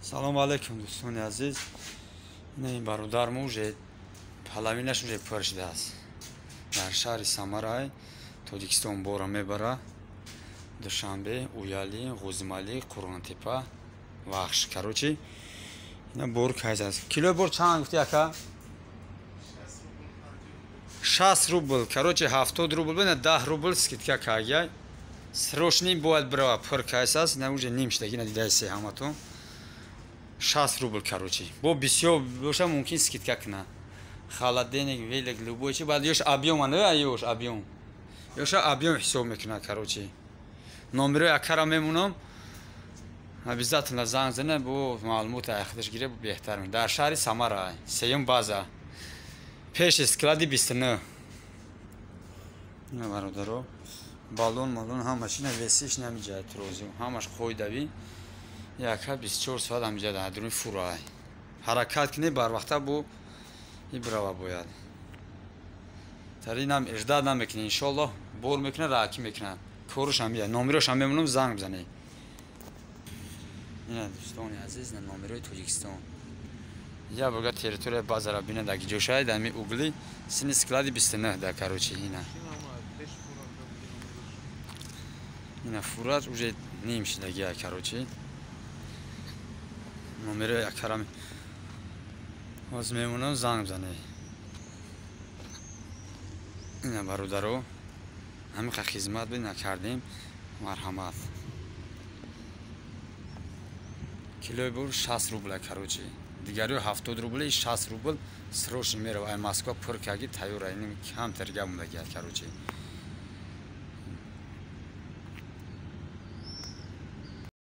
Салом алейкум, дӯстони азиз. Ин бародармо уже половинаш уже пур шудааст. Дар шаҳри Самарай, Тоҷикистон бора мебара. Душанбе, Уяли, Ғузимали, Қурғонтепа, Вахш. Короче, ина бор кайз аст. Килои бор чанд гуфти, ака? 60 рубл. Короче, 70 рубл, бина 10 рубл скидка кагяй. Срочный бояд бирава, пур кайз аст. Ина уже ним шудаги, ина дидаисе ҳаматон. 60 рубл, короче. Бо бисёр боша, мумкин скидка кунад. Холодильник, велик, любой чи, баъд ёш объём, ана ёш объём. Ёша объём ҳисоб мекунад, короче. Номерои акара мемонам. Обязательно занг зане, бо маълумот айхдаш гире беҳтар. Дар шаҳри Самара, сеюм база. Пеши склади 29. Ина бародаро, баллон, малон ҳамаш ина весиш намиҷа трозу. Ҳамаш қоидавӣ. Яка 24 соат ҳамиҷа дар дуруни фурай. Ҳаракат кунӣ барвақта бо ибрава бояд. Таринам иждад намекунӣ, иншоллоҳ бор мекунад, раҳакӣ мекунад. Кораш ҳам я, номерош ҳам мемонам, занг бизанед. Ина дӯстони азиз, ина номерои Тоҷикистон. Я бога территория базара бина дар ҷошай, дар ми угли сини склади 29 да, короче, ина. Ина фурат уже ним шидагия, короче. Номерои акарам ҳоз мемонам, занг бизанед. Ина бародаро, ҳамиқа хизмат бина кардем, марҳамат. Килои бор 60 рубла, короче. Дигариҳо 70 рубла, 60 рубл срочно мерава. Ай Москва пур карги тайёра, ин камтар гап мондагиад, короче.